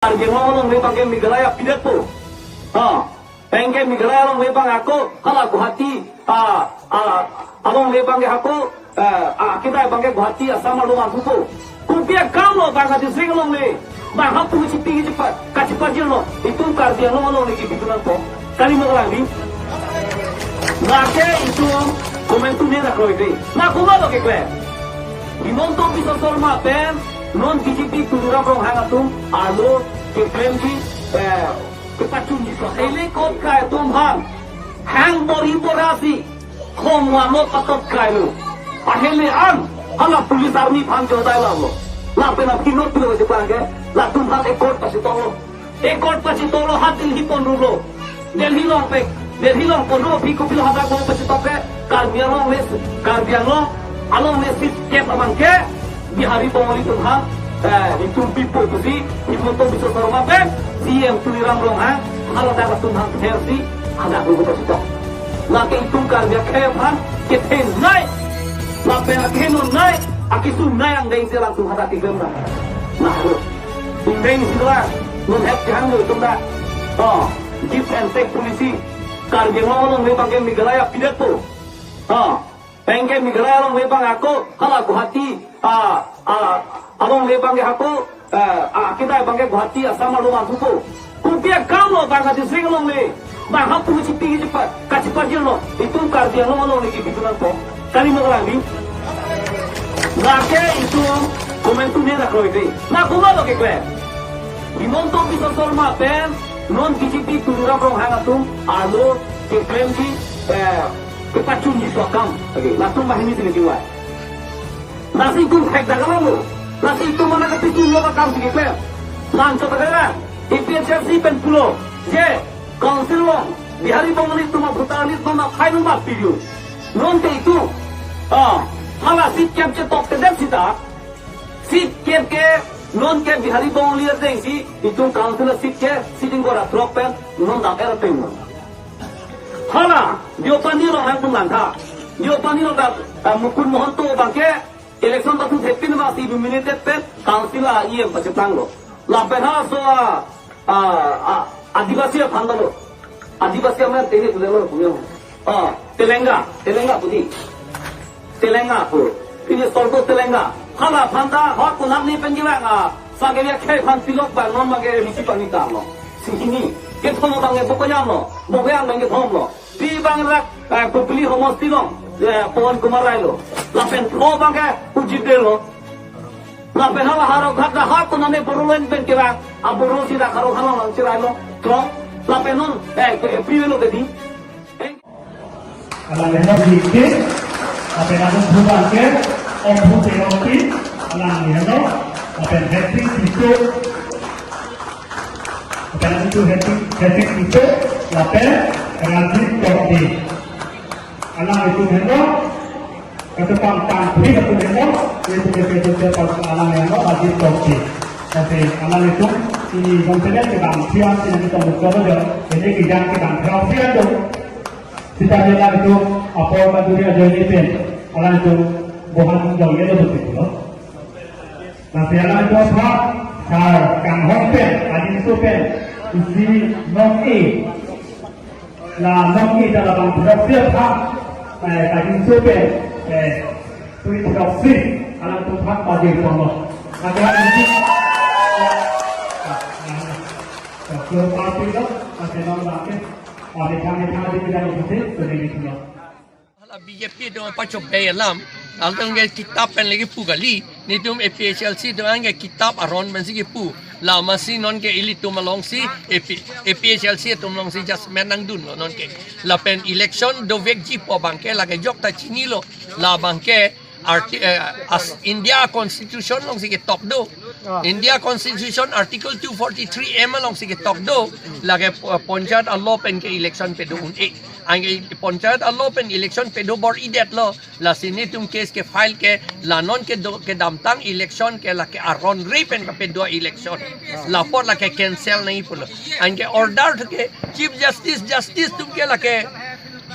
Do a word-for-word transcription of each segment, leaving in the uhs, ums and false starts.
Karbi Anglong alongle abangke Meghalaya pidetpo. Ha, penke Meghalaya alongle abang ako, hala Guwahati, ah, ah, alongle abangke ako, eh, ah, kita abangke Guwahati, Assam along ahupo. Kopi akam lo bang a-district alongle, bang hapu chipi chipat, kachipajirlo, itum Karbi Anglong alongle kipi tunangpo. Kali mo kalang di. Lake itum komentu ne na kroide. Na kuma lo kekle. Himanta Biswa Sarma pen non B J P Tuliram Ronghang atum arlo keklem di, eh, kepachunji so. Ele kot kai atum aphan hang bori borasi khom wano patot kailo. Pahele an hala police army aphan jodai lalo. Lapen aphi not pilo si pangke latum aphan accord pasitoklo. Accord pasitoklo, ha Delhi pon rulo. Delhi along pek, Delhi along pon ru, aphi kopilo hadak along pasitok ke, Karbi Anglong le, Karbi Anglong alongle seat kep abangke Bihari Bongali atum aphan, eh, itum pipo pusi, Himanta Biswa Sarma pen, C M Tuliram Ronghang, hala dak atum aphan thersi, hadak along pasitok. Lake itum Karbi akhei aphan kethenei, lapen akhenonei, akisonei angdeng si alangtum hadak keklem na. Nah, lo. Ingdeng si doang, non het kehang lo itum dak. Oh, give and take policy. Karbi Anglong alongle abangke Meghalaya pidetpo. Ha, penke Meghalaya alongle abang ako, hala Guwahati, ah, ah, alongle abangke ako, eh, ah, kita abangke Guwahati, Assam along ahupo. Kopi akam lo bang a-district alongle, bang hapu chipi chipat, kachipajirlo, itum Karbi Anglong alongle kipi tunangpo. Kali mo kalang di. Lake itum komentu ne na kroide. Na kuma lo kekle. Himanta Biswa Sarma pen non B J P Tuliram Ronghang atum arlo keklem di, eh, kepachunji so akam. Oke, latum banghini sini jiwa. Lasi itum hek dagalalo. Lasi itum mana kepitu lo akam si keklem. Lan so kadaga. A P H L C pen pulo. Je, council along Bihari Bongali atum a-voter list non aphai non ma piu. Non te itum, ah, hala seat kep chetok tedet sita. Seat kep ke non ke Bihari Bongali ardeng si itum council seat ke seat ingkoi ra throk pen non dam er pen non. Hala, Deopani along nangtum langtha. Deopani along dak, ah, Mukund Mahanta abangke election batu thepin ma si nominated pen council a-E M pacheplanglo. Lapen halaso a, ah, ah, Adivasi aphan ta lo. Adivasi amen tene tu lo punya. Ah, Telenga, Telenga pudi. Telenga pu. Ini sorgo Telenga. Hala aphan ta, ha kunam ni penjilang a. Sangke ya khei aphan pilok bang non mage misi pangni tang lo. Si hini. Kethom abangke Bokoyan lo. Bokoyan abangke kethom lo. Pi abang rak, eh, Kopili homosti along, eh, Pawan Kumar Rai lo. Lapen phro abangke Ujit Dey lo. Lapen hala Howraghat dak ha kunam ne Bodoland pen kevang, a Boro si dak Howraghat along nangcherailo. Throk. Lapen non, eh, ke, eh, P W lo ke di. Alang henlo Dike, lapen atum thu abangke, Omphu Teronpi, alang henlo, lapen Hetty Tito, lapen atum thu Hetty, Hetty Tito, lapen Rajiv Tokbi. Alanglitum henlo, katumpang tangphli atum henlo, itum ke ke ke pas alang henlo, Rajiv Tokbi. Tapi alanglitum ini bangsa ke bang siang sini kita buka belajar, ini kijang kita bang siang tu. Sita alanglitum apor maduri ajoine pen, alanglitum bohan jong ye lo betul lo. Lasi alanglitum aphan, sar kanghon pen, adim so pen, isi nong e. La nong e ta labang produk si aphan, eh, adim so pen, eh, tui produk si, alanglitum aphan pajir pon lo. Lasi alanglitum, eh, eh, eh, party lo, lasi nong bangke. Hala B J P atum pachobei alam. Alangtum ke kitap pen lagi pu kali. Netum A P H L C atum ke kitap aron pensi kipu. La masi non ke ilitum alongsi A P, A P H L C atum alongsi judgment nangdunlo non ke. Lapen election dovekji pu abangke lake jok ta chinilo. La abangke arti-, eh, as India Constitution alongsi ketok do. Ah. India Constitution Article two forty-three M alongsi ketok do. Lake po-, ponchayat a-law pen ke election pado un-e. Anke ponchayat a-law pen election pado bor-idetlo. Lasi netum case ke file ke la non kedo, kedamtang election ke lake aron re pen kapado election. La apot lake cancel nangji pulo. Anke order thu ke Chief Justice, Justice atum ke lake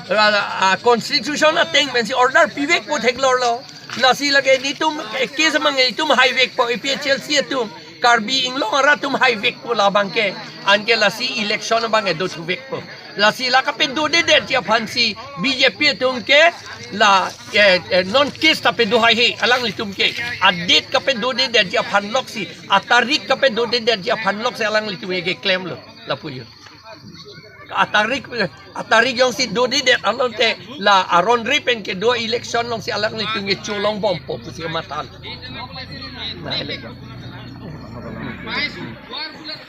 ah, ah, Constitution ateng pensi order pivekpo theklorlo. Lasi lake netum, eh, case mang netum haivekpo A P H L C atum. Karbi Anglong arat atum haivekpo labang ke, anke lasi election abang kedo thuvekpo. Lasi la kapedodedetji aphansi B J P atum ke la, eh, eh, non case ta pedo haihe alanglitum ke. A-date kapedodedetji aphan loksi, atarik kapedodedetji aphan loksi alanglitum ke klemlo lapu jo. Atarik, atarik jongsi dodedet along te la aron ri pen kedo election alongsi alanglitum ke cholongbompo pusi matan. Nah, ele.